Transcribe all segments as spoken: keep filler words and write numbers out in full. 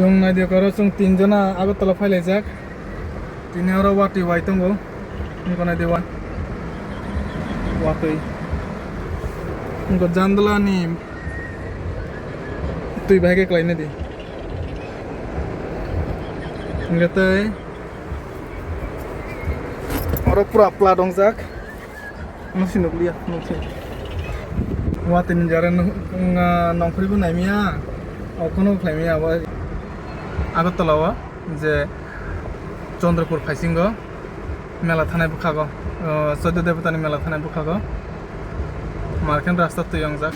Chwng naidi koro chwng tin jona Agartala phailaijak. Tini oro watwi wai tongo. Wngkha naidi wa-, watwi. Wngkha jandala ni twi bahai khe kwlai naidi. Hingkhe tei oro pura plat wngjak. Nwng si nukliya, nwng si. Watwi ni jara nwng, nwng, ah, nongkhorwi bo naimya. O kheno khlaimya abo Agartala o je Chandrapur phaisingo mela thanai bwkhago, ah, Chaudhary Debota ni mela thanai bwkhago. Marken rasta twi wngjak.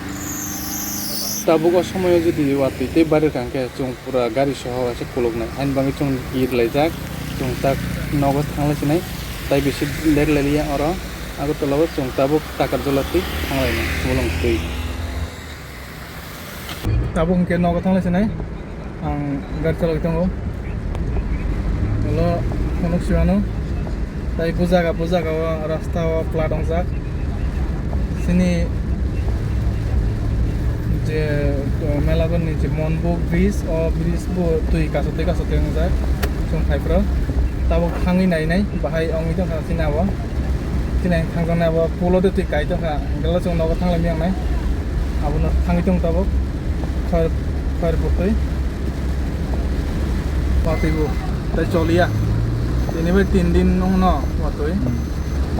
Tabuk o somoyo jodi watwi tei barwi kha hwnkhe chwng pura gari soho waisa kuluknai. Haini bagwi chwng gir laijak, chwng tak nogo thanglai sinai. Tai bisi ler lailiya oro. Agartala o chwng tabuk Takarjala twi thanglainai, bolong twi. Tabuk hwnkhe nogo thanglai sinai. Ang gari chalogwi tongo. Ulo phunuk siwano. Tai bujaga, bujaga o rasta o plat wngjak. Sini je, uh, Melagon ni je Monbuk bridge, o bridge bo twi kaso twi kaso twi wngjak. Chwng phaiphuru tabuk thangwi nainai, bahai wngwi tongkha chini abo. Chini ang thangjaknai abo pulo de twi kai tongkha, hwnkhe chwng nogo thanglai miyang nai. Abono thangwi tong tabuk. Khair, khair bwtwi. Watwi bo tai choliya. Tini bai tin din wngno watwi. Hmm.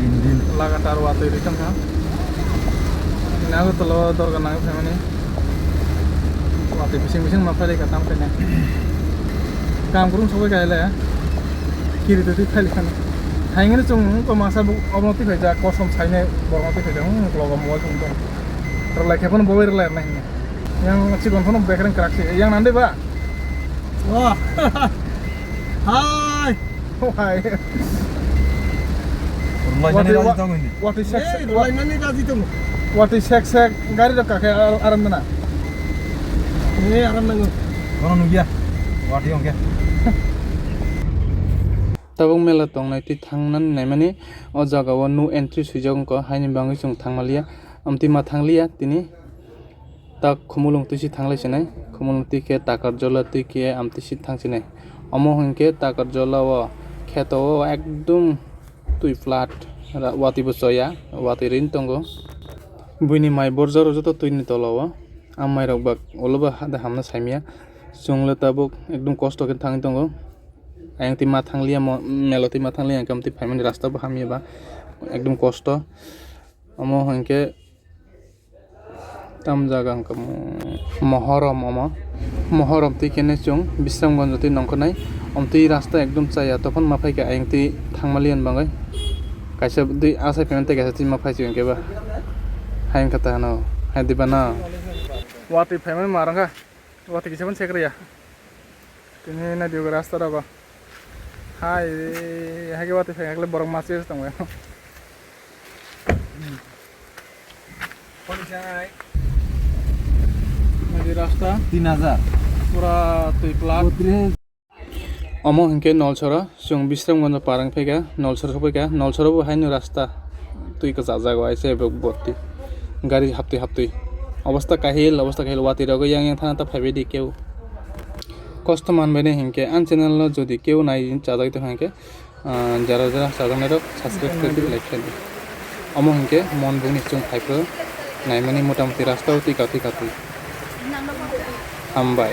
Tin din. Lagatar watwi ri tongkha. Ini Agartala o dorga nangwi phaimani. Watwi bising bising ma phailai kha tam khaina. Kam kurung sogwi kailai. Kiri twi phailai khani. Haingni chwng wngkha masa bo obono twi phaijak, kosom sainai borokno twi phaijak, hmm, logo mobile phone tong. Rwlai khe phano bo bai rwlai rwna hinwi. Yang chikon phano bekereng kwrak se. Yang nang de ba? Oh. Hai. Oh, hai. Rwlainani watwi, raji wa-, tongo hindi. Watwi sek sek, eh, wa-, rwlainani raji tongo. Watwi sek sek gari rok kakhe ar-, aram nana. Eh, aram nango. Kono nugya. Watwi ongkhe. Tabuk mela tongnai twi thangnani naimani o jaga o no entry swijak wngkha, haini bagwi chwng thangmaliya, amtwi ma thangliya tini. Tak Khumulwng twi se thanglai sinai, Khumulwng twi khe Takarjala twi khe amtwi se thang sinai. Omo hwnkhe Takarjala o kheto o ekdum twi plat, ra-, watwi bo choya, watwi rin tongo. Buini mai borjak rok joto twini tola o, a mai rok ba ulo ba hade hamna saimya. Chwng le tabuk ekdum kosto khe thangwi tongo. Ayang twi ma thangliya mo-, melo twi ma thangliya, hwnkhe amtwi phaimani rasta bo hamya ba ekdum kosto. Omo hwnkhe tam jaga hwnkhe mo-, Mohorom omo. Mohorom twi khe chwng Bisramganj twi nongkhornai. Omtwi rasta ekdum chaya, tophon ma phaikha ayang twi thangmaliya bagwi. Kaisa twi asai phaimani tei kaisa twi ma phaichi hwnkhe ba. Hai wngkha ta hano, hai diba na. Watwi phaimani ma rwngkha. Watwi kisa phano sekreya. Tini naidi o rasta rogo. Hai, hai ke watwi phai hakle borok masi tongo. Naidi rasta. Tin hajar. Pura twi plat. Omo hinkhe Nolsoro. Chwng Bisramganj parang phaikha, Nolsor sokphaikha, Nolsoro bo haino rasta twi kwchajak waisa ebo bwtwi gari haptwi haptwi. Obostha kahil, obostha kahil, watwi rogwi yang yang thana ta phaibaidi keu. Kosto manbainai hinkhe, ang channel no jodi keu nai chajagwi tongkha hinkhe, ah, jara jara chajaknairok subscribe khlai di, like khlai di. Omo hinkhe Monbukni chwng phaiphuru naimani motamoti rasta o twi katwi katwi. Hambai.